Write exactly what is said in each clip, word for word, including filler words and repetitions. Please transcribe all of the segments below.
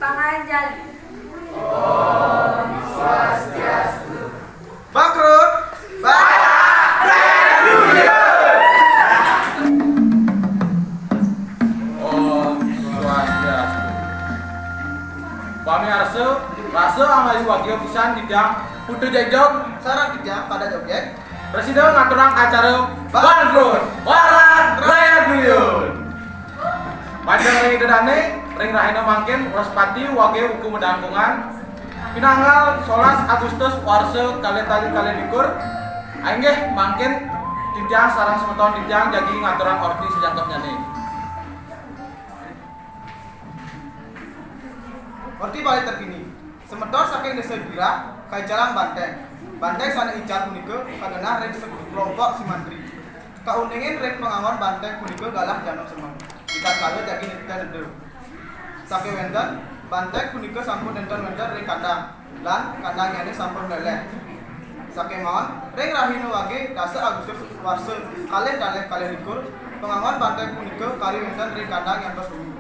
Panganjali. Bangkrut. Om Swastiastu. Pamiarsa, rasa angayu bagia pisan titiang Putu Jegjog sareng titiang Kada Jogjeg prasida ngaturang acara Bangkrut Warak Raya Duyun. Majeng ring Ida Dane, ring rahina mangkin Wraspati wage wuku madangkungan, pinanggal solas Agustus warsa kalih tali kalih likur, inggih mangkin titiang sareng semeton titiang jagi ngaturang orti sajangkepnyane. Orti paling terkini, semeton saking Desa Girah kaicalang banteng. Banteng sane ical punika kagenah ring sekelompok simantri. Kauningin ring pangangon banteng punika galah janom semeng. Ritatkala jagi nitih neda. Sakewanten, banteng punika sampun nenten wenten ring kandang, lan kandangnyane sampun meleleh. Sakemawon, ring rahina wage dasa Agustus warsa kalih kalih kalih likur, pangangon banteng punika kari wenten ring kandang ngantos wengi.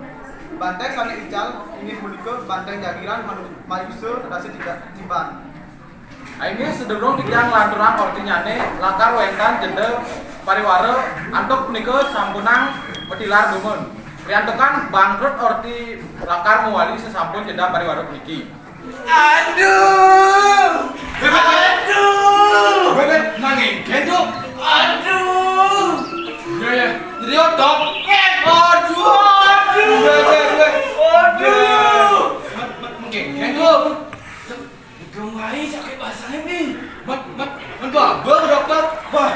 Banteng sane ical inggih punika banteng jagiran manu-, mayusa dasa tiga timban. Inggih, sadurung titiang nglanturang ortinyane, lakar wenten jeda pariwara antuk punika sampunang matilar dumun. Riantukan bangkrut orti lakar mawali sasampun jeda pariwara puniki. Aduh! Bebek, bebek. Aduh! Bebek, nanging, gentuk. Aduh! Ya, ya. Jadi otot. Aduh, aduh. Bebek, bebek. Aduh! Mat, mat, mungkin, gentuk. Belum wae sakit basahnya, Pi. Mat, mat, mat, bawa ke dokter. Wah,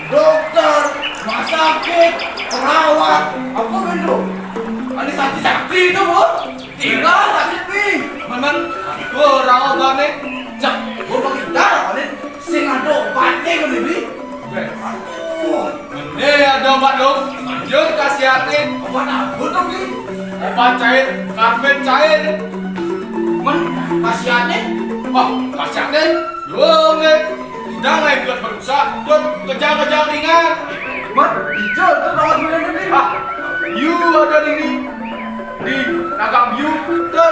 dokter, rumah sakit, perawat, apa itu? Ada sakti-sakti itu, Bu. Tinggal sakit, Pi. Mat, mat, aku rawat banget. Cak, gua bagi darah, nih. Sing ada obatnya, kan, Pi? Aduh. Ini ada obat, dong. Lanjut, kasih hati. Obat apa, dong, Pi? Obat cair, karbit cair. Men, kasih hati. Wah, kasih hati. Dong, eh. Udah, nggak ikut berusaha. Tuh, kejang-kejang ringan. Men, hijau, tuh, bawa sebenarnya, Pi. Ah, you ada di sini. Di Nagam Biu, teu,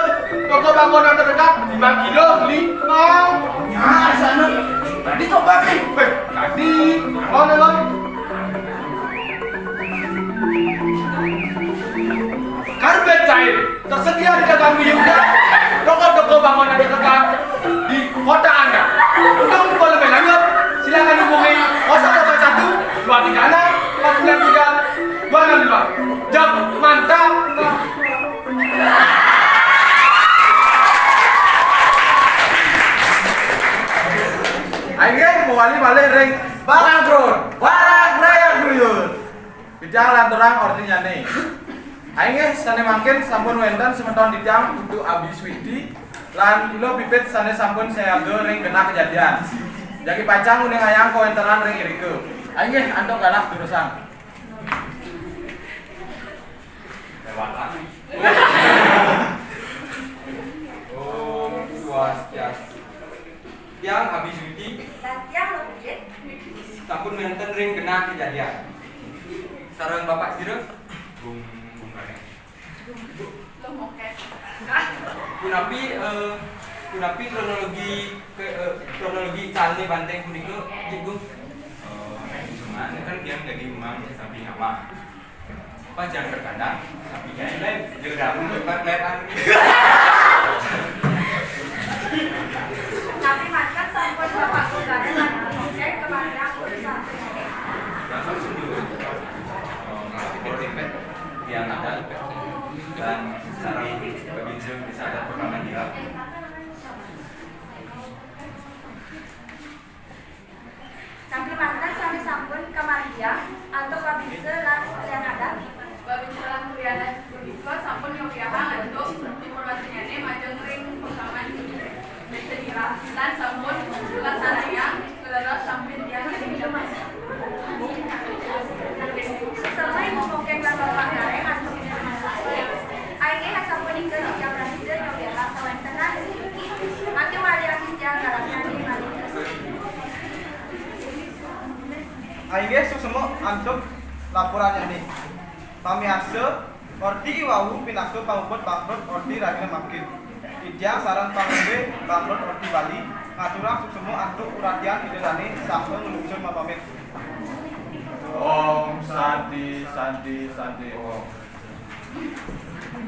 toko bangunan terdekat lima kilo, lima. Ya, sana. Tadi kok balik? Eh, tadi. Mana, Bang? Karbit cair tersedia di Nagam Biu. Toko-toko bangunan terdekat di kota Anda. Untuk info lebih lanjut, silakan hubungi kosong delapan satu dua tiga enam empat sembilan tiga dua enam lima. Jap, mantap. Inggih, mawali malih ring Bangkrut Warak Raya Duyun. Titiang lanturang ortinyane. Inggih, sane mangkin sampun wenten semeton titiang Putu Abi Switi lan Ilo Pipit sane sampun siaga ring genah kejadian. Jagi pacang uning ayang kawentenan ring irika. Inggih, antuk galah durusang. Lewat lagi. Om Swastiastu. Tiang Abi Switi. Lan tiang Ilo Pipit. Sampun wenten ring genah kejadian. Sareng Bapak sira. Bung, Bung Kaneng. Punapi, eh, punapi kronologi ke, eh, kronologi icalne banteng punika, Cik Gung? Eh, cuman kan tiang jagi umang samping amah. Pas jam terkadang, sampingnya lain, jauh dahulu, lebar, lebar. Tapi mangkin sampun Bapak Gung Kaneng lan Gung Cek kemari aku di samping. Bapak sendiri, eh, ngalih tiang adat dan sareng babinsa desa adat Pekanbaran Girah. Sampun manten sami sampun kamargiang antuk babinsa lan kulian adat. Babinsa lan kulian adat punika sampun nyobiahang antuk informasinyane majeng ring Pekanbaran Girah lan sampun kalaksanayang kaleres sampun tiang. Sesuai ngomongke lan Bapak Gareng antuk informasi. Inggih sapunika titiang prasida nyobiahang kawentenan puniki. Mangke malih titiang galahnyane malih. Inggih suksma antuk laporannyane. Pamiarsa, Orti iwau pinaka pamuput bangkrut orti rahina mangkin. Titiang sareng pangrembé bangkrut orti Bali ngaturang suksma antuk uratian Ida Dané saha nglungsur mapamit. Om Santi, Santi, Santi Om.